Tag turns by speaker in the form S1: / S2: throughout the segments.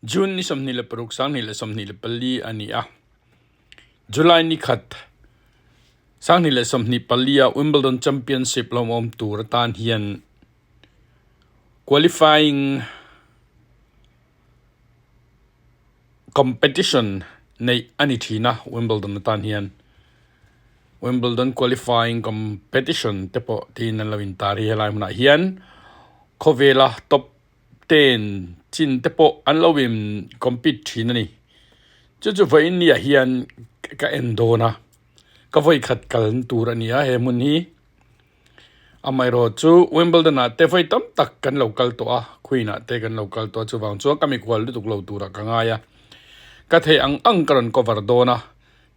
S1: June ni 26 2024 a ni a. July ni khat 2024 a Wimbledon Championship lawmawm tur atan hian qualifying competition neih a ni thin a Wimbledon atan hian. Wimbledon qualifying competition te pawh tiin an lo intar hi helai hmunah hian khawvela top ten chin te pawh an lo in compete thin a ni. Chu chu vawiin ni ah hian ka en dawn a, ka vawi khat kal tur a ni a he hmun hi. Amaherawh chu Wimbledon ah te vawi tam tak kan lo kal tawh a, Queen ah te kan lo kal tawh a chuvang chuan ka mikhual lutuk lo turah ka ngai a. Ka theih ang ang ka rawn cover dawn a,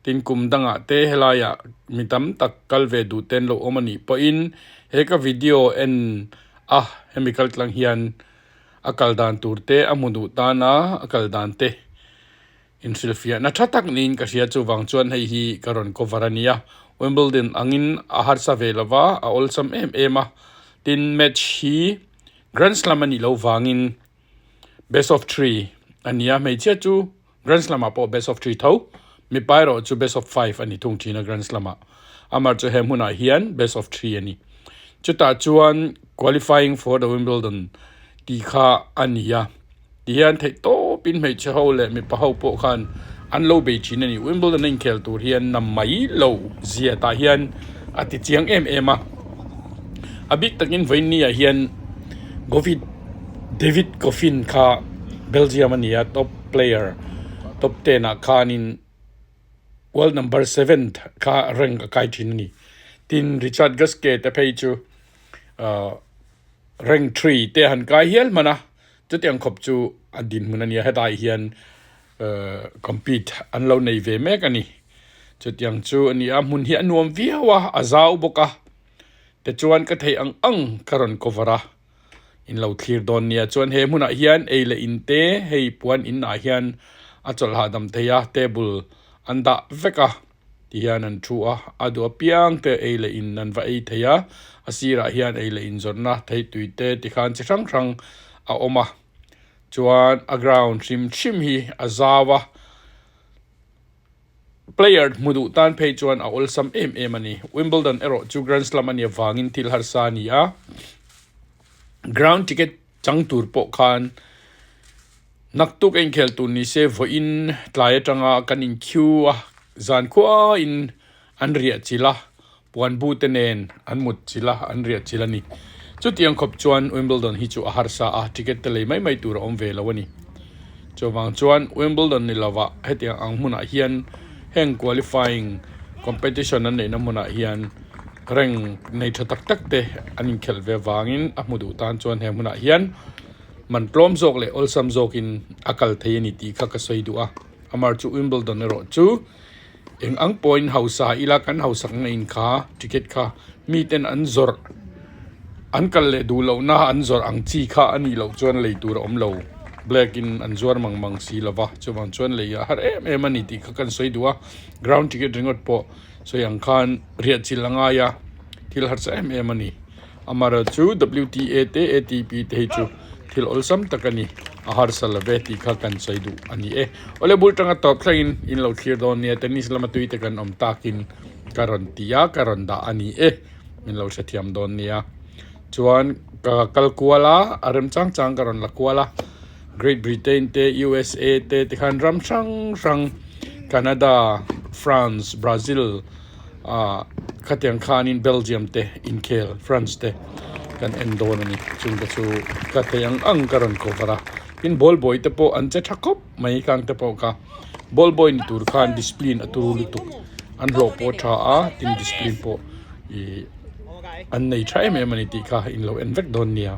S1: tin kum dangah te helaiah mi tam tak kal ve duh ten lo awm a nih pawhin he ka video en a hemi kal tlang hian a kal dan tur te a hmu duh tana a kal dan te inhrilhfiahna tha tak niin ka hria chuvang chuan hei hi ka rawn cover a nia Wimbledon angin a harsa ve lova a awlsam em em a tin match hi Grand Slam a nih loh vangin best of three a nia hmeichhia chu. Grand Slam ah pawh best of three tho, mipa erawh chu best of five a ni thung thin a Grand Slam ah. Amar chu he hmunah hian best of three a ni. Chutah chuan qualifying for the Wimbledon tih kha a ni a. Tihian theih tawpin hmeichhe ho leh mipa ho pawh khan an lo bei thin a ni. Wimbledon a inkhel tur hian na mai lo zia tah hian a ti chiang em em a. A bik takin vawiin ah hian Govid David Goffin kha Belgium a ni a, top player top ten ah khanin world number seven kha rank a kai thin a ni. Tin, Richard Gasquet te phei chu ahh rank three te han kai hial hman a, chutiang khawp chu a dinhmun a ni a, hetlai hian ahh compete an lo nei ve mek a ni. Chutiang chu a ni a, hmun hi a nuam viau a, a zau bawk a, tichuan ka theih ang ang ka rawn cover a. In lo thlir dawn nia chuan he hmunah hian ei leh in te hei puan in ah hian a chawlh hahdam thei a table an dah vek a ti hian an thu a a duh apiang te ei leh in an va ei thei a a sirah hian ei leh in zawrhna thei tui te ti khan chi hrang hrang a awm a chuan a ground hrim hrim hi a zau a. Player hmu duh tan phei chuan a awlsam em em a ni. Wimbledon erawh chu Grand Slam a nih avangin thil harsa a ni a, ground ticket chang tur pawh khan naktuk a inkhel tur ni se vawiin tlai atanga kan in queue a, zan khuain an riah chilh a, puan bu te nen an mut chilh a, an riah chilh a ni. Chutiang khawp chuan Wimbledon hi chu a harsa a, ticket te lei mai mai tur a awm ve lo a ni. Chuvang chuan Wimbledon ni lovah hetiang ang hmunah hian heng qualifying competition an neihna hmunah hian rank nei tha tak tak te an inkhelh ve avangin a hmu duh tan chuan he hmunah hian man tlawm zawk leh awlsam zawkin a kal thei a ni tih kha ka sawi duh a. Amar chu Wimbledon erawh chu. Eng ang pawhin hausa ila kan hausak na in kha ticket kha miten an zawrh an kal leh duh loh na an zawrh ang chi kha a nih loh chuan lei tur a awm lo black in an zuar mang mang si lova chuvang chuan lei a har em em a ni tih kha kan sawi duh a ground ticket ringawt pawh sawi ang khan riah chilh a ngai a thil harsa em em a ni. Amaherawhchu WTA te ATP te hi chu thil awlsam tak a ni, a harsa lo ve tih kha kan sawi duh a ni e. Awle bul tanga tawp thlengin in lo thlir dawn nia, tennis lama tui te kan awm takin ka rawn ti a, ka rawn dah a ni e, min lo hrethiam dawn nia. Chuan ka kal kual a, a rem chang chang ka rawn la kual a, Great Britain te USA te tikhan ram hrang hrang Canada, France, Brazil, ah khatiang khanin Belgium te inkhel France te kan en dawn a ni chung te chu ka thei ang ang ka rawn cover a tin ball boy te pawh an che tha khawp mai kang te pawh kha ball boy ni tur khan discipline a turu lutuk an hlawh pawh a tha a tin discipline pawh ih an nei tha em em a ni tih kha in lo en vek dawn nia.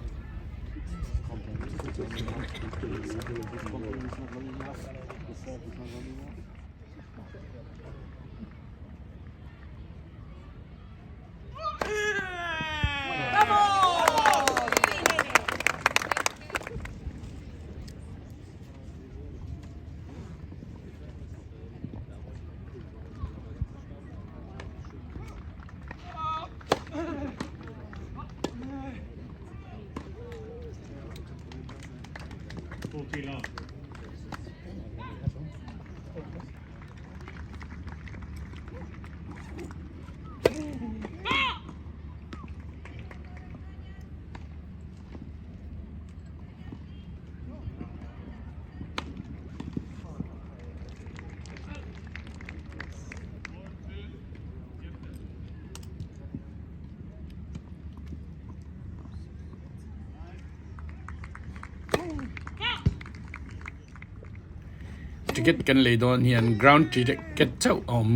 S1: ticket kan lei dawn hian ground ticket chauh a awm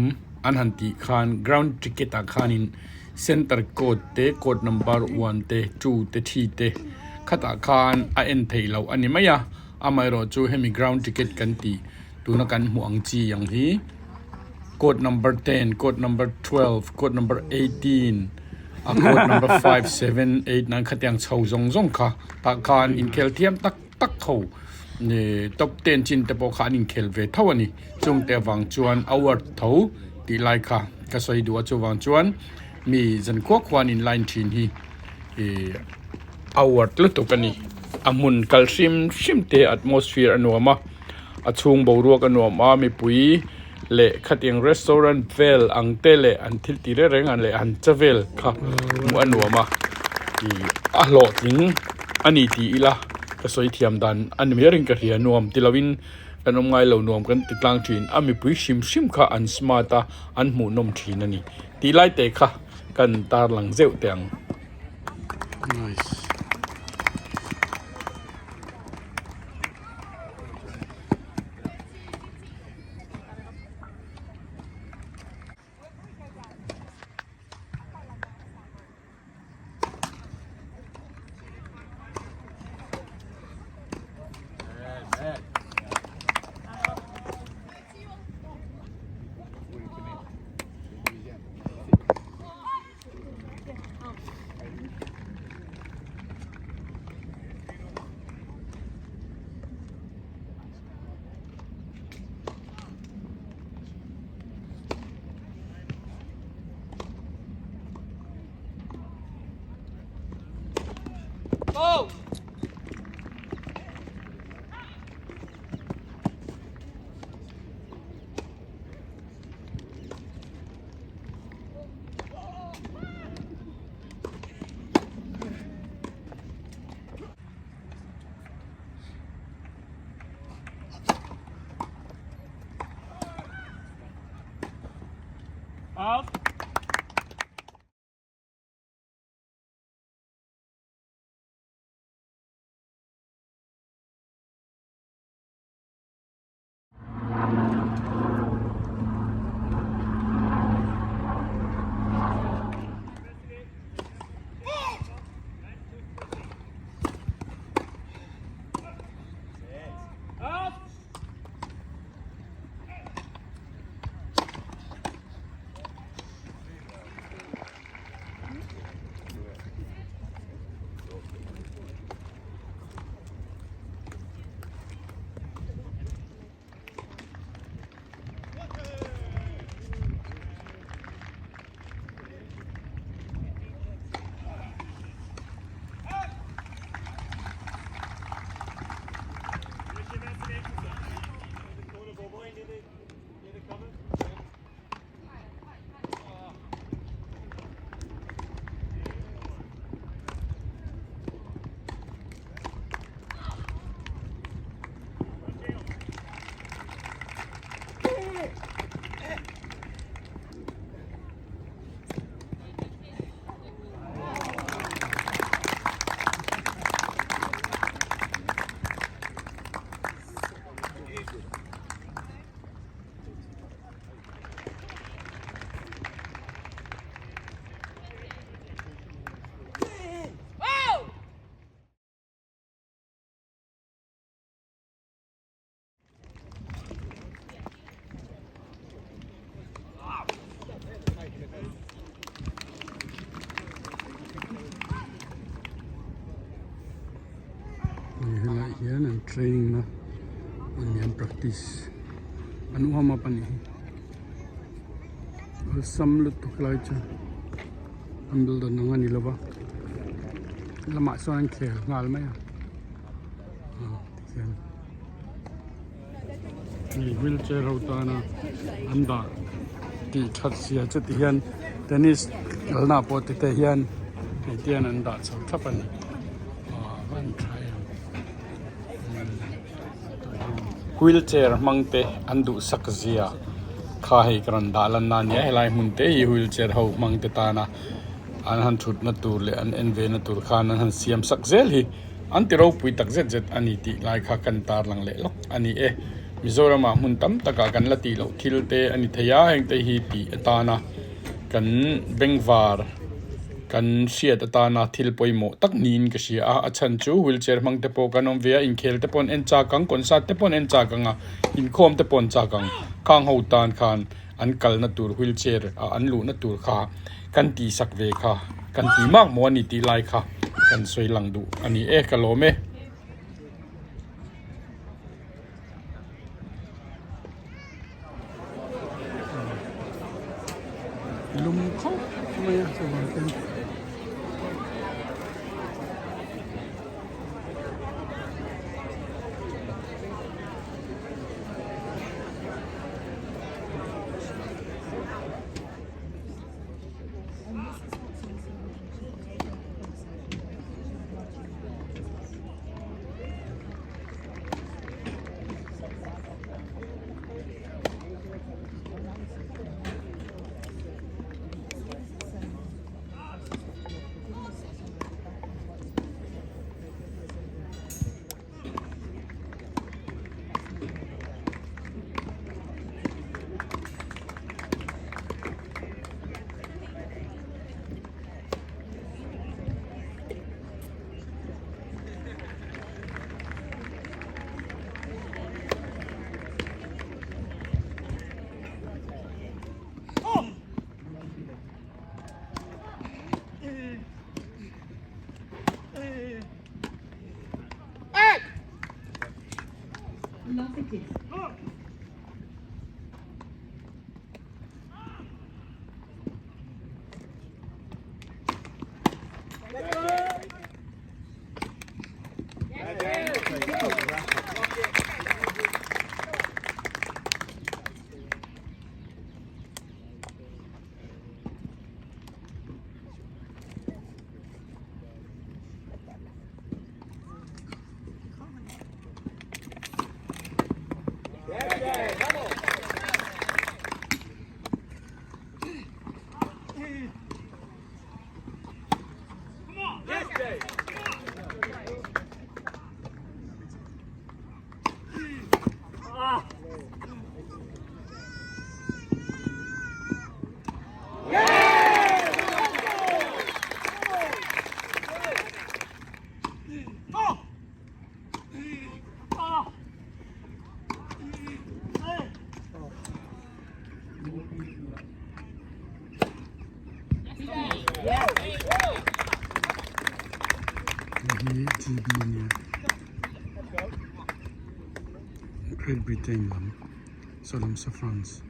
S1: an han tih khan ground ticket ah khanin center court te court number one te two te three te khatah khan a en theih loh a ni mai a amaherawh chu hemi ground ticket kan tih tuna kan hmuh ang chi ang hi court number ten court number 12 court number 18 a court number 5 7 8 9 khatiang chho zawng zawng kha tah khan inkhel thiam tak tak ho top ten chin te pawh kha an inkhel ve tho a ni chungte avang chuan a worth tho tih lai kha ka sawi duh a chuvang chuan mi zan khua khuan in line thin hi ih a worth lutuk a ni a hmun kal hrim hrim te atmosphere a nuam a a chhung boruak a nuam a mipui leh khatiang restaurant vel ang te leh an thil tih reng reng ang leh an che vel kha hmuh a nuam a ih a hlawhtling a ni tih ila ka sawi thiam dan a ni mai ring ka hria nuam ti lovin kan awm ngai lo nuam kan ti tlang thin a mipui hrim hrim kha an smart a an hmuhnawm thin a ni tih lai te kha kan tarlang zeuh teh ang. Nice. Helai hian an training na an practice an warm up a nih hi awlsam lutuk lai chu an building ang a ni lova lamah sawn an khel nghal mai a tikhian hei wheelchair ho tana an dah tih that zia chu ti hian tennis kalna ah pawh ti te hian hei te hian an dah chho thlap a ni aw a van tha em wheelchair hmang te an duhsak zia kha hei ka rawn dah lan na a nia helai hmun te hi wheelchair ho hmang te tana an han thutna tur leh an en ve na tur khan an han siam sak zel hi. An ti ropui tak zet zet a ni tih lai kha kan tarlang leh lawk a ni e. Mizoramah hmun tam takah kan la tih loh thil te a ni thei a, heng te hi tih atana kan bengvar kan hriat atana thil pawimawh tak niin ka hria a, a chhan chu wheelchair hmang te pawh kan awm ve a, inkhel te pawh an en chak ang, concert te pawh an en chak ang a, inkhawm te pawh an chak ang, khang ho tan khan an kalna tur wheelchair a an luhna tur kha kan tihsak ve kha kan tih mak maw a ni tih lai kha kan sawi lang duh a ni e ka lawm e. Lum khawp mai a chuvang chuan Hei hi GB nia Great Britain lam saw lam saw France.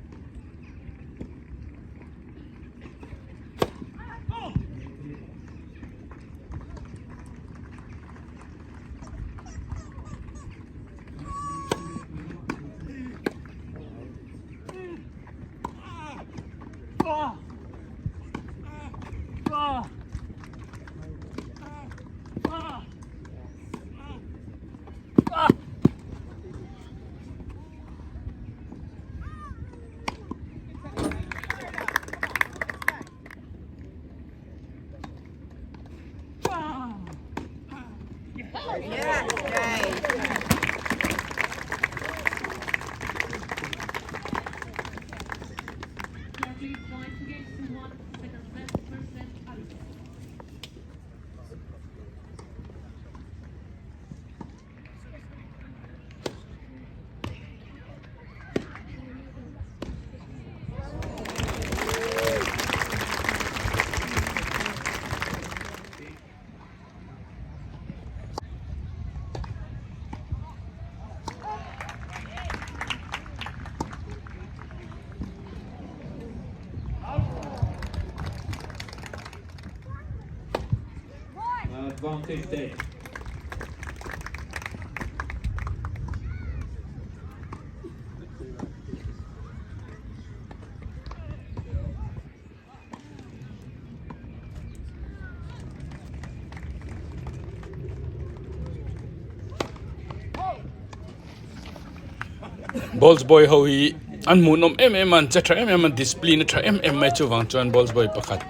S1: Balls boy ho hi an hmuhnawm em em a an che tha em em a discipline a tha em em mai chuvang chuan balls boy pakhat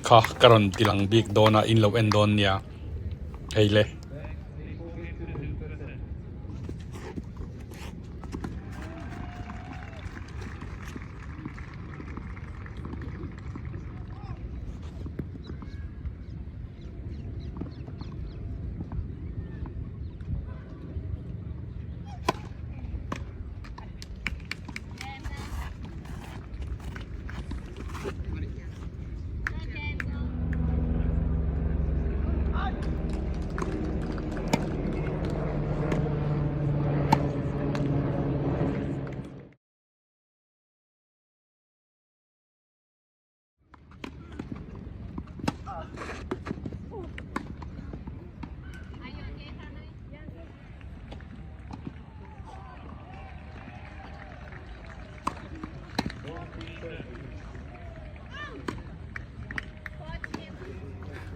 S1: kha ka rawn ti lang bik dawn a in lo en dawn nia hei le.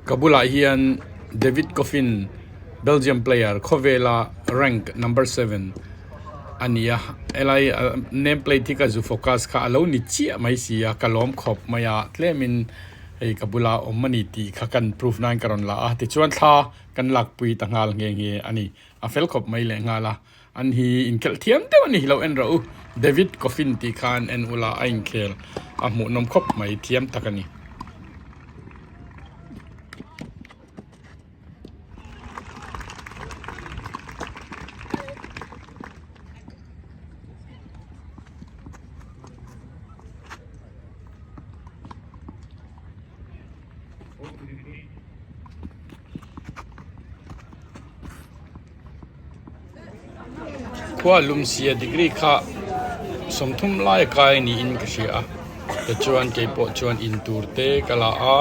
S1: Ka bulah hian David Goffin Belgium player khawvela rank number 7 a ni a, helai name plate hi ka zu focus kha a lo ni chiah mai si a, ka lawm khawp mai a, tlemin hei ka bula awm a ni tih kha kan proof nan ka rawn la a, tichuan thla kan lakpui ta nghal nghe nghe a ni, a fel khawp mai leh nghal a, an hi inkhelh thiam deuh a ni lo en rawh u, David Goffin tih khan en ula a inkhel a hmuhnawm khawp mai thiam tak a ni. Khua lumsia degree kha 30 lai a kai niin ka hria a tichuan keipawh chuan in tur te ka la a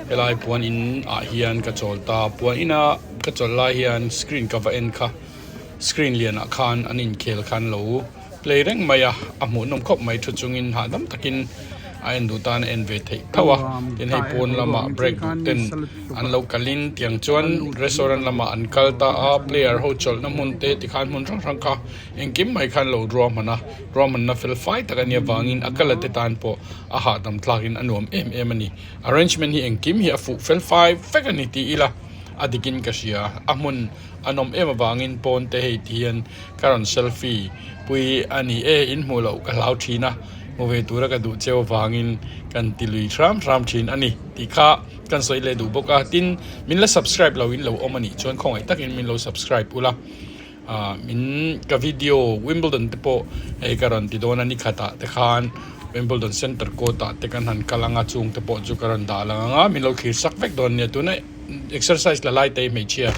S1: helai puan in ah hian ka chawl ta puan ina ka chawlh lai hian screen ka va en kha screen lian ah khan an inkhel khan lo play reng mai a a hmuhnawm khawp mai thu chungin hahdam takin a en duh tan a en ve theih tho a tin hei pawn lamah break duh ten an lo kalin tiang chuan restaurant lamah an kal ta a player ho chawlhna hmun te tikhan hmun hrang hrang kha engkim mai khan lo ruahman a ruahmanna fel fai tak a nih avangin a kal a te tan pawh a hahdam tlakin a nuam em em a ni arrangement hi engkim hi a fuh fel fai vek a ni tih ila a dikin ka hria a hmun a nawm em avangin pawn te hei ti hian Ka rawn selfie pui a ni e, in hmuh loh ka hlau thin a, hmu ve tura ka duh cheu avangin kan ti lui hram hram thin a ni tih kha kan sawi leh duh bawk a, tin min la subscribe lo in lo awm a nih chuan khawngaih takin min lo subscribe ula, ah min ka video Wimbledon te pawh hei ka rawn ti dawn a ni khatah te khan Wimbledon center court ah te kan han kal anga chung te pawh chu ka rawn dah lang anga min lo thlir sak vek dawn nia tuna exercise la lai te hi hmeichhia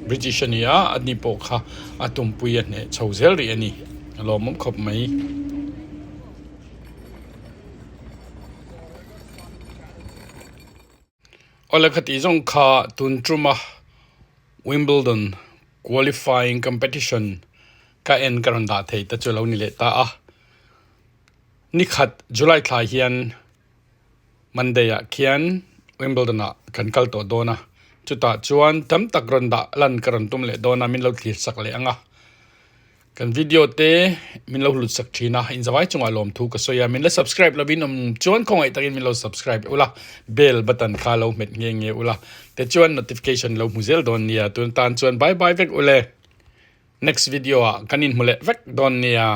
S1: British a ni a, a ni pawh kha. A tumpui a hneh chho zel rih a ni. A lawmawm khawp mai. Awle khati zawng kha tun tuma Wimbledon qualifying competition ka en ka rawn dah thei ta chu lo ni leh ta a. Nikhat July thla hian Monday ah khian Wimbledon ah kan kal tawh dawn a, chutah chuan tam tak rawn dah lan ka rawn tum leh dawn a, min lo thlir sak leh ang a. Kan video te min lo hlut sak thin a, inzavai chungah lawmthu ka sawi a, min la subscribe lovin awm chuan khawngaih takin min lo subscribe ula, bell button kha lo hmet nghe nghe ula, tichuan notification lo hmu zel dawn nia, tun tan chuan bye bye vek ule, next video ah kan inhmu leh vek dawn nia.